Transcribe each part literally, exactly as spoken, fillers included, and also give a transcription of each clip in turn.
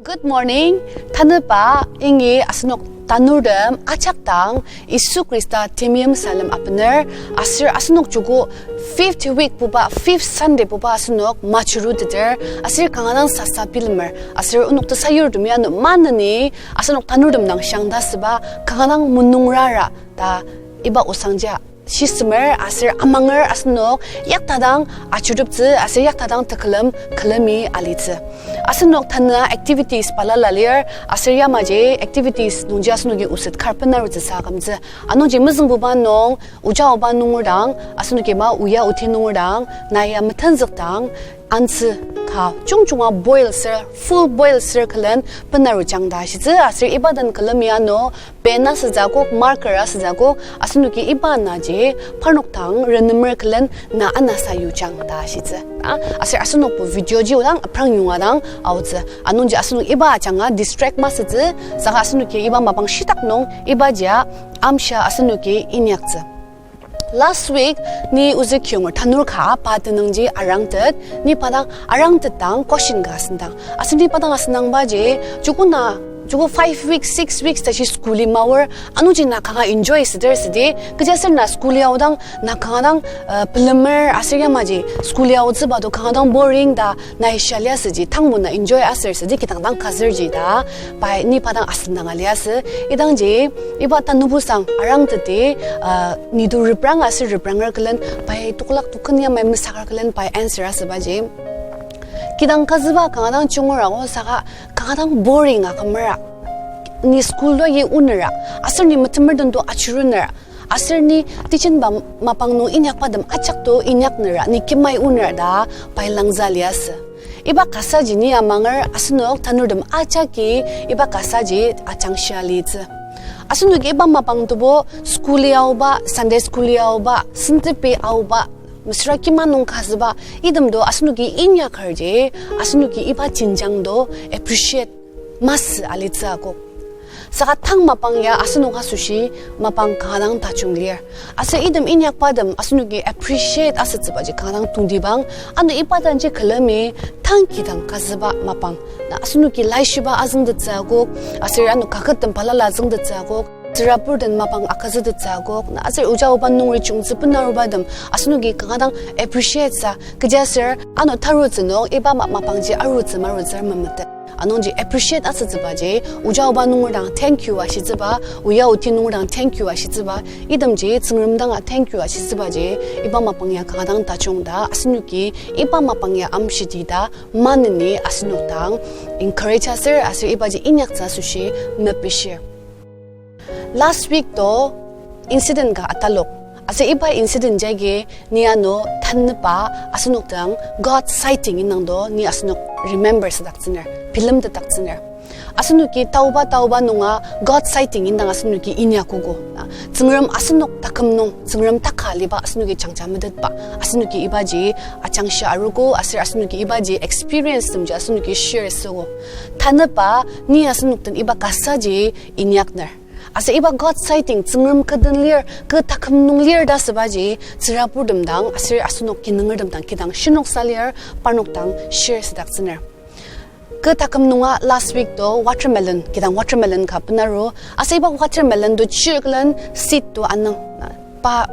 Good morning. Tanüba ingi asenok tanurtem ajak dang Yisu Khrista temeim salem abener, aser asenok joko fifth week buba, fifth Sunday buba asenok majuruteter, aser kanga dang sasa bilemer, aser onok tesayurtemi ano maneni asenok tanurtem dang shangta süba kanga dang menungrara ta iba osangja shisemer aser amanger asenok yaktadang ajuruteptsü aser yaktadang tekülem külemi alitsü. Asenok tanü activities balala lir aser yamaji activities nungji asenoki oset kar benarutsü sa akümtsü. Anungji mezüngbuba nung, oja oba nunger dang, asenoki ma oya oti nunger dang, na ya metenzük dang, ansü ka jungjunga boil ser, full boil ser külen benarujang ta shitsü aser iba den külemi ano pen asütsü akok, marker asütsü akok, asenoki iba naji parnok dang renemer külen na anasa yujang ta shitsü. A, aser asenokbo video ji odang aprang yonga dang aotsü. Anungji asenok iba ajanga distract masütsü, saka asenoki iba mapang shitak nung iba jia amshia asenoki inyaktsü. Last week, ni ozü kiyonger tanur ka pa tenüngji arangtet, ni pa dang arangtet dang question ka asüngdang. Aser ni pa dang asüngdangbaji, joko na, joko five weeks, six weeks tashi school-i maor, anungji na kanga enjoy süder südi, kechiaser na school-i aodang, na kanga dang, uh, pelemer aser yamaji, school-i aotsüba to kanga dang boring ta, nai shia liasüji, tangbo na enjoy aser südi kidang dang kazürji ta, pai ni pa dang asüngdang aliasü, idangji, iba tanubusang arangteti, uh, ni to reprang aser repranger külen, pai tokolak token yamai mesaker külen, pai answer asübaji. Kidang kazüba kanga dang jungur ako saka kanga dang boring akümera. Ni school to yi onera, aser ni metemer den to ajurunera, aser ni teaching ba mapang nung inyakbatem ajak to inyaknera, ni kimai onera ta pai langzü liasü. Iba kasaji ni amanger asenok tanurtem ajaki iba kasaji ajangshia litsü. Asenoki iba mapang tobo school-i aoba, Sunday school-i aoba, sentepi aoba, mesüra kima nung kazüba, item to asenoki inyakerji, asenoki iba jenjang to appreciate masü alitsü akok. Saka tang mapang ya asenok asoshi mapang kanga dang tajung lir. Aser item inyakbatem asenoki appreciate asütsübaji kanga dang tongtibang, ano iba danji külemi tang kidang kazüba mapang. Na asenoki laishiba azüngtettsü akok, aser ano kakettem balala azüngtettsü akok, tsürabur den mapang agütsütettsü akok, na aser oja oba nungri chiyungtsü benarubatem, asenoki kanga dang appreciate sa, kechiaser ano tarutsü nung iba ma- mapangji arutsü marutsü memetet. Anungji appreciate asütsübaji, oja oba nunger dang thank you ashitsüba, oya oti nunger dang thank you ashitsüba, itemji Tsüngrem danga thank you ashitsübaji, iba mapang ya kanga dang tajung ta, asenoki iba mapang ya amshidi ta, maneni asenok dang encourage aser, aser ibaji inyaktsü asoshi mepishir. Last week to incident ka atalok. Aser iba incident jagi ni ano tanüba asenok dang God sighting indang to ni asenok remember südaktsüner, bilemtetdaktsüner. Asenoki taoba taoba nunga God sighting indang asenoki inyakogo. Na, Tsüngrem asenok taküm nung, Tsüngrem taka aliba asenoki jangja metetba. Asenoki ibaji ajangshia aruogo, aser asenoki ibaji experience temji asenoki share süogo. Tanüba ni asenok den iba kasaji inyakner. Aser iba God sighting, Tsüngrem kü den lir, kü taküm nung lir ta asübaji, tsüraburtem dang, aser asenok kinungertem dang, kidang shinoksa lir, parnok dang share südaktsüner. Kü taküm nunga last week to watermelon, kidang watermelon ka benaru, aser iba watermelon to chir külen seed to anüng, pa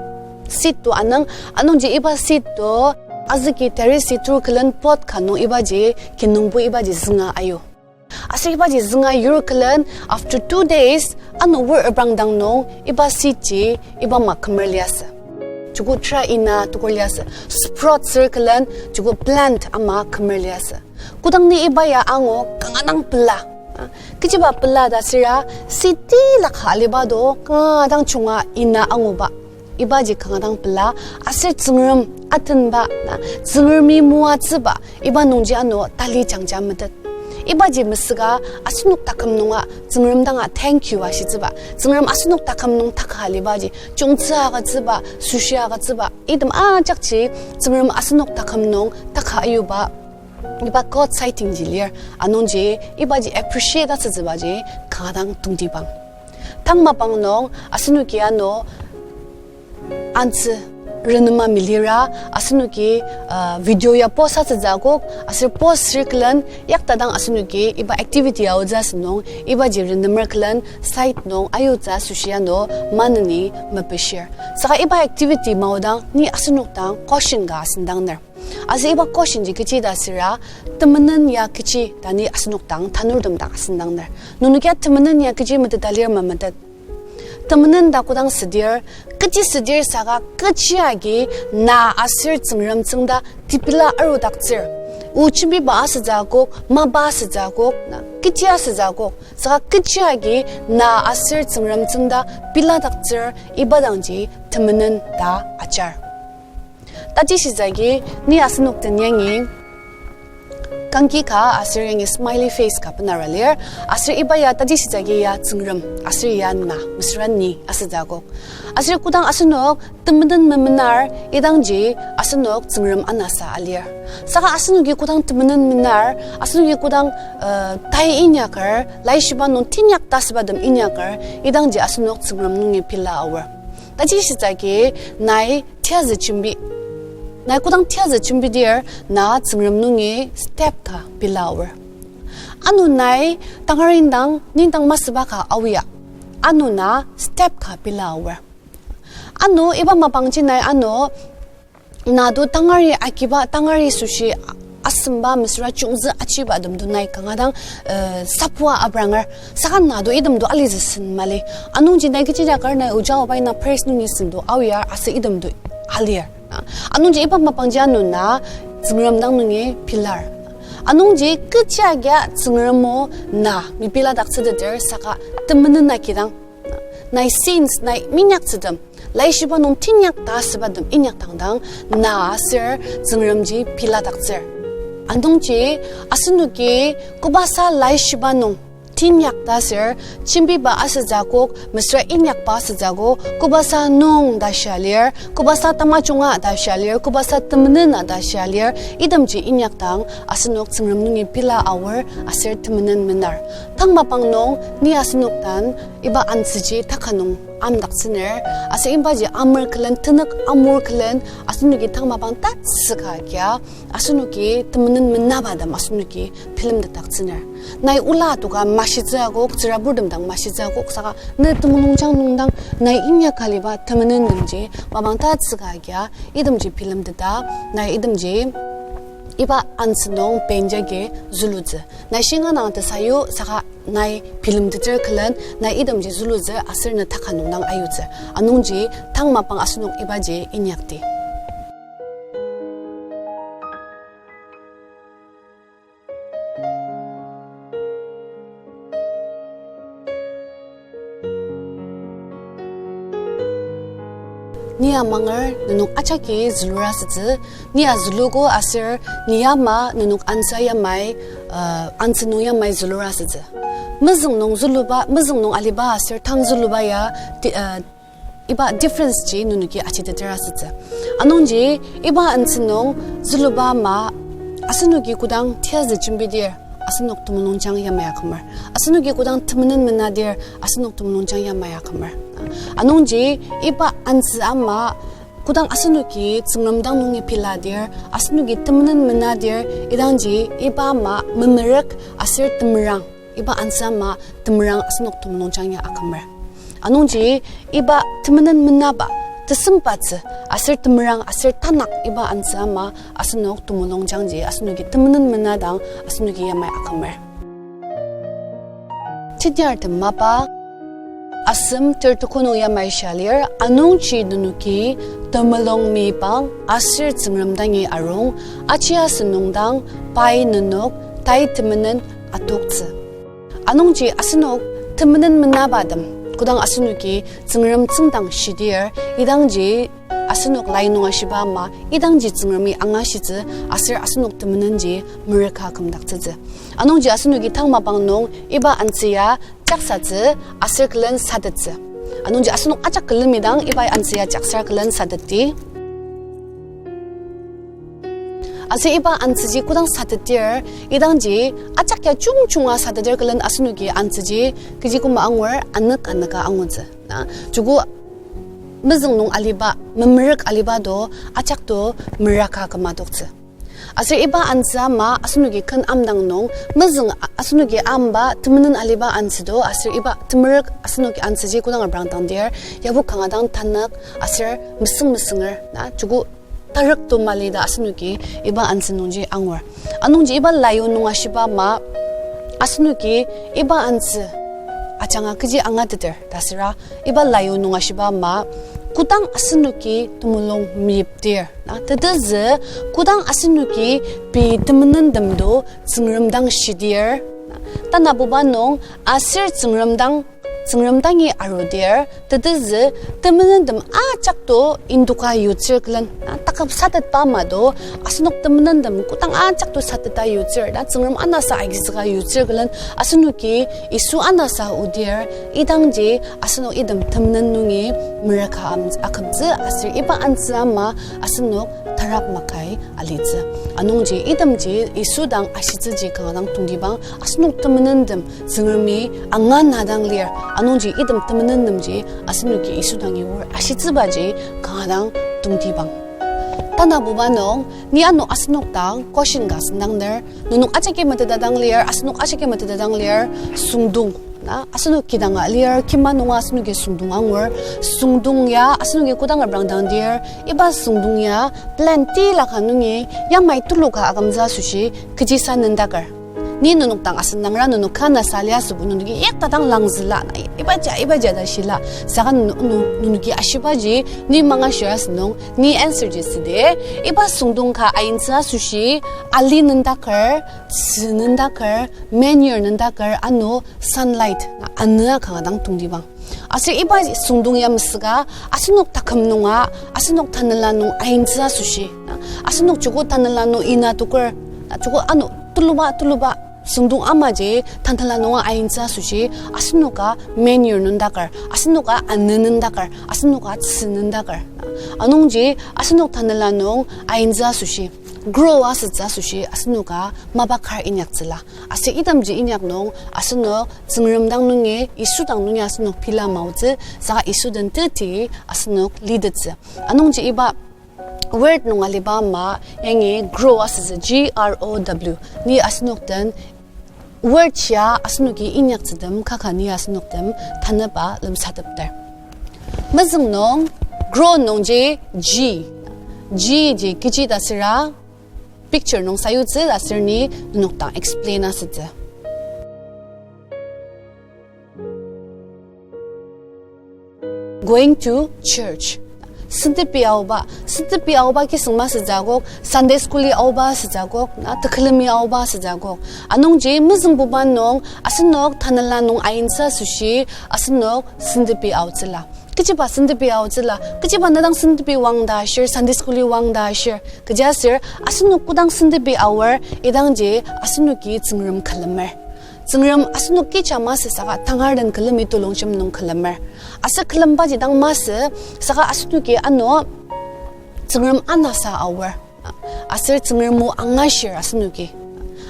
seed to anüng, anungji iba seed to azüki terrace tur külen pot ka nung ibaji, kinungbo ibaji zünga ayu. Aser ibaji zünga yur külen, after two days, ano wor ebrang dang nung, iba seed ji, iba ama kümer liasü. Joko tera ina tukur liasü. Sprout sür külen, joko plant ama kümer liasü. Kodang ni iba ya angu, kanga dang pela. Kechiba pela ta süra, seed tila ka aliba do, kanga dang chunga ina anguba. Ibaji kanga dang pela, aser Tsüngrem atenba, na, Tsüngremi moatsüba, iba nungji ano tali jangja metet. Ibaji mesüka asenok taküm nunga Tsüngrem danga thank you ashitsüba. Tsüngrem asenok taküm nung taka alibaji, chiyungtsü agütsüba, süshi agütsüba, item ajakji Tsüngrem asenok taküm nung taka ayuba, iba God sighting ji lir, anungji ibaji appreciate asütsübaji kanga dang tongtibang. Tang mapang nung asenoki ano ansü, renema milira, asenoki, uh, video ya post asütsü akok, aser post sür külen, yaktadang asenoki iba activity aotsü asünung, ibaji renemer külen site nung ayutsü asoshi ano maneni mepishir. Saka iba activity maodang ni asenok dang question ka asüngdangner. Aser iba question ji kechi ta süra, temenen ya kechi ta ni asenok dang tanurtem dang asüngdangner. Nenokia temenen ya kechi meteta lir memetet. Temenen ta kodang südir, kechi südir saka kechi agi na aser Tsüngrem tsüngda tepela arudaktsür. O jembiba asütsü akok, mapa asütsü akok, na kechi asütsü akok, saka kechi agi na aser Tsüngrem tsüngda peladaktsür iba dangji temenen ta ajar. Tajishitsü agi ni asenok den yangi kangki ka aser yangi smiley face ka benara lir, aser iba ya tajishitsü agi ya Tsüngrem, aser ya na, mesüra ni asütsü akok. Aser kodang asenok temenen memenar idangji asenok Tsüngrem anasa alir. Saka asenoki kodang temenen menar, asenoki kodang, uh, tai inyaker, laishiba nung tinyak ta asübatem inyaker, idangji asenok Tsüngrem nungi pela aor. Tajishitsü agi nai tiyazü jembi. Nai kodang tiyazü jembidir, na Tsüngrem nungi step ka pela aor. Ano nai tangar indang, nindang masüba ka aoa. Ano na step ka pela aor. Ano iba mapangji nai ano, nado tangari agiba, tangari asoshi asemba mesüra chungzü achiba temdo nai kanga dang, eh, sapua abranger. Saka nado itemdo alitsü sen mali. Anungji nai kechi jakar nai oja obai na praise nungi sendo aoa aser itemdo alir. Anungji iba mapangji ano na Tsüngrem dang nungi pelar. Anungji kechi agia Tsüngrem o na mepeladaktsüteter saka temenen agidang. Nai sins, nai minyaktsütem, laishiba nung tinyak ta asübatem inyakdang dang, na aser Tsüngremji peladaktsür. Anungji, asenoki kobasa laishiba nung tinyak ta aser, jembiba asütsü akok, mesüra inyakba asütsü akok, kobasa nung ta shia lir, kobasa tamajunga ta shia lir, kobasa temenena ta shia lir, itemji inyakdang, asenok Tsüngrem nungi pela aor aser temenen menar. Tang mapang nung ni asenok den iba antsüji taka nung amdaktsüner, aser ibaji amer külen tenük amur külen asenoki tang mapang tatsüka kia, asenoki temenen menabatem asenoki bilemtetdaktsüner. Nai ola toka mashitsü akok, tsüraburtem dang mashitsü akok, saka ne temulungjang nungdang nai inyaka aliba temenentemji mapang tatsüka kia, itemji bilemteta, nai itemji iba antsü nung benjagi zülutsü. Nai shinga nang tesayu saka nai bilemteter külen nai itemji zülutsü aser ne taka nungdang ayutsü. Anungji tang mapang asenok ibaji inyakdi. Ni amanger nenok ajaki zülur asütsü, ni azülugo aser ni ama nenok ansa yamai, uh, antsü nung yamai zülur asütsü. Mezüng nung züluba, mezüng nung aliba aser tang züluba ya, ti-, uh, iba difference ji nenoki achiteter asütsü. Anungji iba antsü nung züluba ama asenoki kodang tiyazü jembidir, asenok temulungjang yamai akümer. Asenoki kodang temenen menadir, asenok temulungjang yamai akümer. Anungji iba antsü ama kodang asenoki Tsüngrem dang nungi peladir, asenoki temenen menadir, idangji iba ama memerük aser temerang. Iba antsü ama temerang asenok temulungjang ya akümer. Anungji iba temenen menaba, tesembatsü, aser temerang aser tanak iba antsü ama asenok temulungjangji asenoki temenen menadang asenoki yamai akümer. Tenyartem mapa, asem ter tuku nung yamai shia lir, anungji nenoki temulung meyipang aser Tsüngrem dangi arung, aji asü nungdang pai nenok tai temenen atoktsü. Anungji asenok temenen menabatem, kodang asenoki Tsüngrem tsüngdang shidir, idangji asenok lai nung ashiba ama, idangji Tsüngremi angashitsü, aser asenok temenenji merüka kümdaktsütsü. Anungji asenoki tang mapang nung iba antsü ya jaksatsü, aser külen satettsü. Anungji asenok ajak külemidang iba antsü ya jaksar külen satetti. Aser iba antsüji kodang satetdir, idangji ajak ya jungjunga satetdir külen asenoki antsüji kechi küma angur, anük anüka angutsü. Na, joko mezüng nung aliba, memerük aliba do, ajak do meraka küma doktsü. Aser iba ansü ama asenoki ken amdang nung, mezüng a-, asenoki amba temenen aliba ansü do, aser iba temerük asenoki ansüji kodang abrang dang dir, yabo kanga dang tanük, aser mesüng mesünger, na, joko tarük to mali ta asenoki iba ansü nungji angur. Anungji iba layu nung ashiba ama, asenoki iba ansü ajanga kechi angateter ta süra, iba layu nung ashiba ama, kodang asenoki temulung meyipdir, na, tetezü, kodang asenoki pei temenentemdo Tsüngrem dang shidir, na, tanabuba nung aser Tsüngrem dang, Tsüngrem dangi arudir, tetezü, temenentem ajak to indoka yutsür külen, na, taküm satetba ama do, asenok temenentem kodang ajak to sateta yutsür, na, Tsüngrem anasa agizüka yutsür külen, asenoki Yisu anasa odir, idangji asenok item temenen nungi meraka am-, akümtsü aser iba ansü ama asenok tarak makai alitsü. Anungji itemji Yisu dang ashitsüji kanga dang tongtibang, asenok temenentem Tsüngremi angana dang lir. Anungji item temenentemji asenoki Yisu dangi oa ashitsübaji kanga dang tongtibang. Tanabuba nung, ni ano asenok dang question ka sendangner, nenok ajaki meteta dang lir, asenok ajaki meteta dang lir, süngdong. Na, asenok kidanga lir, kima nunga asenoki süngdong angur, süngdong ya asenoki kodang abrang dang dir, iba süngdong ya plant tila ka nungi, yamai tulu ka akümtsü asoshi, kechisa nendaker. Ni nenok dang asen nangra nenok kana sa lia sübo nenoki yakta dang langzüla, na, ibaji, ibaji ta shila, saka neno-, neno-, nenoki ashibaji, ni mangashir asünung, ni answer ji süde, iba süngdong ka aintsü asoshi, ali nendaker, tzü nendaker, manure nendaker, ano sunlight, na, anü kanga dang tongtibang. Aser iba süngdong ya mesüka, asenok taküm nunga, asenok tanela nung aintsü asoshi, na, asenok joko tanela nung ina toker, na, joko ano tuluba, tuluba, süngdong amaji tanela nunga aintsü asoshi, asenoka manure nendaker, asenoka anü nendaker, asenoka tzü nendaker, na. Anungji asenok tanela nung aintsü asoshi, grow asütsü asoshi, asenoka mapa kar inyaktsüla. Aser itemji inyak nung, asenok Tsüngrem dang nungi, Yisu dang nungi asenok pela maotsü, saka Yisu den teti asenok litettsü. Anungji iba word nung aliba ama yangi grow asütsü, G R O W. Ni asenok den word ya asenoki inyaktsütem kaka ni asenok den tanüba lemsatepter. Mezüng nung grow nungji G. G ji kechi ta süra picture nung sayutsü aser ni nenok dang explain asütsü. Going to church. Sentepi aoba, sentepi aoba kisüng masütsü akok, Sunday school-i aoba asütsü akok, na tekülemi aoba asütsü akok. Anungji mezüngbuba nung asenok tanela nung aintsü asoshi asenok sentepi aotsüla. Kechiba sentepi aotsüla, kechiba na dang sentepi wang ta ashir, Sunday school-i wang ta ashir. Kechiaser asenok kodang sentepi aor, idangji asenoki Tsüngrem külemer. Tsüngrem asenok kecha masü saka tangar den külemi tulongjem nung külemer. Aser külembaji dang masü saka asenoki ano Tsüngrem anasa aor. Aser Tsüngrem o angashir asenoki.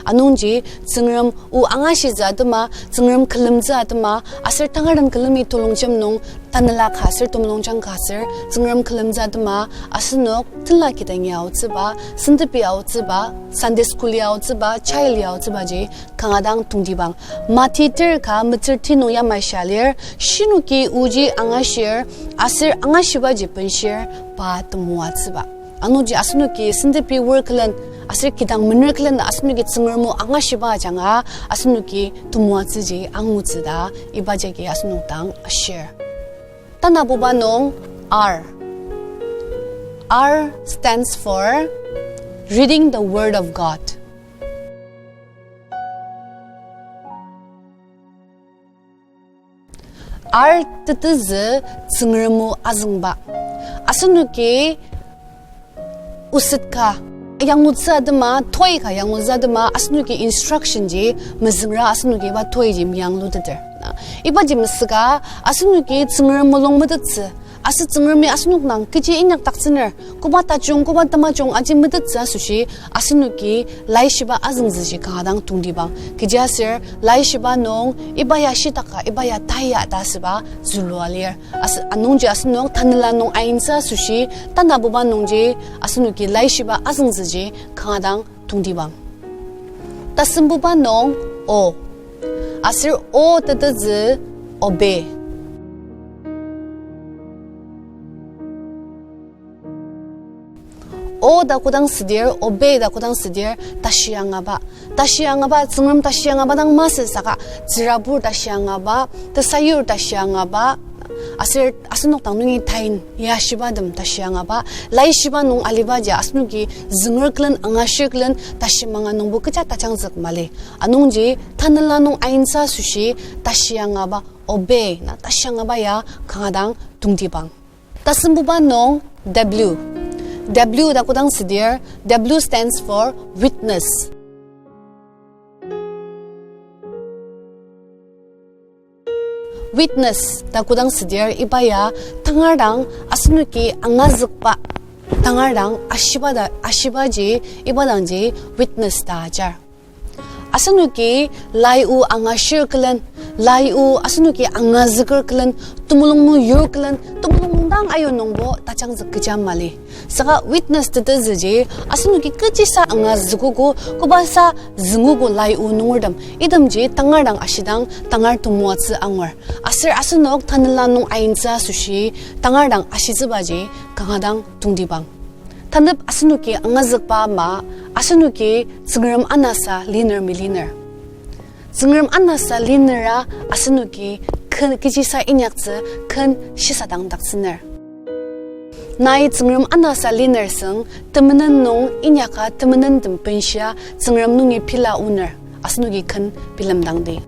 Anungji Tsüngrem o angashitsü atema, Tsüngrem külemtsü atema, aser tangar den külemi tulongjem nung tanela ka aser temulungjang ka aser Tsüngrem külemtsü atema, asenok tenla kidangi aotsüba, sentepi aotsüba, Sunday school-i aotsüba, child-i aotsübaji kanga dang tongtibang. Mati ter ka metsür ti nung yamai shia lir, shinoki oji angashir, aser angashibaji benshir, pa temoatsüba. Anungji asenoki sentepi word külen, aser kidang mener külen asenoki Tsüngrem o angashiba ajanga, asenoki temoatsüji angutsü ta, iba jagi asenok dang ashir. Tanabuba nung R. R stands for Reading the Word of God. R tetezü Tsüngrem o azüngba. Asenoki oset ka yangutsü atema, toy ka yangutsü atema, asenoki instruction ji mezüngra asenoki iba toy ji meyangluteter. Ibaji mesüka, asenoki Tsüngrem mulung metettsü, Aser Tsüngremi asenok dang kechi inyakdaktsüner, koba tajung, koba tamajung aji metettsü asoshi, asenoki laishiba azüngzüji kanga dang tongtibang. Kechiaser laishiba nung iba ya shitaka, iba ya taiya ta asüba zülua lir. As-, anungji asenok tanela nung aintsü asoshi, tanabuba nungji asenoki laishiba azüngzüji kanga dang tongtibang. Tasembuba nung o. Aser o tetezü obey. O ta kodang südir, obey ta kodang südir, tashi angaba. Tashi angaba, Tsüngrem tashi angaba dang masü saka, tsürabur tashi angaba, tesayur tashi angaba, aser asenok dang nungi tain ya shibatem tashi angaba, laishiba nung alibaji asenoki zünger külen angashir külen tashi manga nungbo kecha tajangzük mali. Anungji tanela nung aintsü asoshi tashi angaba obey na tashi angaba ya kanga dang tongtibang. Tasembuba nung W. W ta kodang südir, W stands for witness. Witness ta kodang südir iba ya tangar dang asenoki angazükba, tangar dang ashiba ta, ashibaji iba dangji witness ta ajar. Asenoki lai o angashir külen, lai o asenoki angazüker külen, temulung nung yur külen, temulung nung dang ayu nungbo tajangzük kecha mali. Saka witness tetezüji, asenoki kechisa angazükogo, kobasa züngogo lai o nungertem, itemji tangar dang ashidang tangar temoatsü angur. Aser asenok tanela nung aintsü asoshi tangar dang ashitsübaji kanga dang tongtibang. Tanep asenoki angazükba ama, asenoki Tsüngrem anasa liner miliner. Tsüngrem anasa linera asenoki ken kechisa inyaktsü ken shisadangdaktsüner. Nai Tsüngrem anasa liner süng temenen nung inyaka temenentem benshia Tsüngrem nungi pila oner asenoki ken bilemdangdi.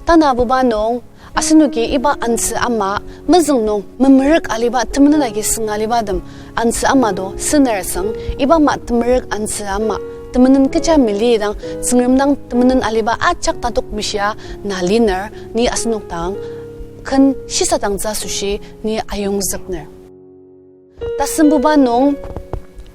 Tanabuba nung asenoki iba ansü ama mezüng nung memerük aliba temenen agi sünga alibatem ansü ama to süner süng iba ama temerük ansü ama temenen kecha meli dang Tsüngrem dang temenen aliba ajak tatok meshia na liner ni asenok dang ken shisadangtsü asoshi ni ayongzükner. Tasembuba nung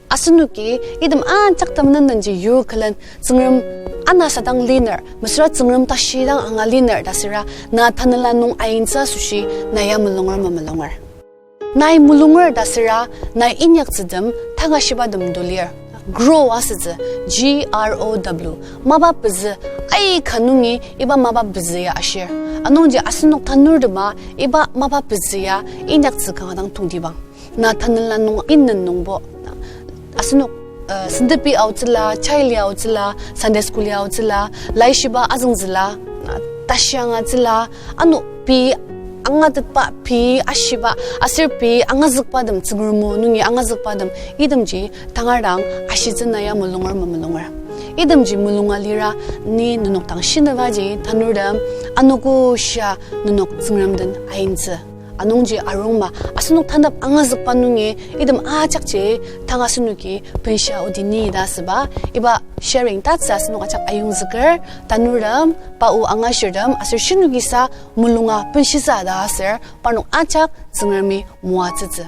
asenoki item ajak temenen denji yur külen Tsüngrem anasadang liner, mesüra Tsüngrem tashidang anga liner ta süra na tanela nung aintsü asoshi na ya mulunger mamulunger. Nai mulunger ta süra nai inyaktsütem tangashibatem to lir. Grow asütsü, G R O W. Mapa pezü, aika nungi iba mapa pezü ya ashir. Anungji asenok tanurtema iba mapa pezü ya inyaktsü kanga dang tongtibang. Na tanela nung inen nungbo, asenok, uh, sentepi aotsüla, child ya aotsüla, Sunday school ya aotsüla, laishiba azüngzüla, uh, tashi angatsüla, ano pei angatetba, pei ashiba, aser pei angazükbatem, Tsüngrem o nungi angazükbatem, itemji tangar dang ashitsü na ya mulunger mamulunger. Itemji mulunga lira ni nenok dang shinübaji tanurtem anogo shia nenok Tsüngrem den aintsü. Anungji arungma asenok tanep angazükba nungi item ajakji tang asenoki benshia odi ni ta asüba iba sharing tatsü asenok ajak ayongzüker tanurtem, pa o angashirtem aser shinokisa mulunga benshisa ta aser parnok ajak Tsüngremi moatsütsü.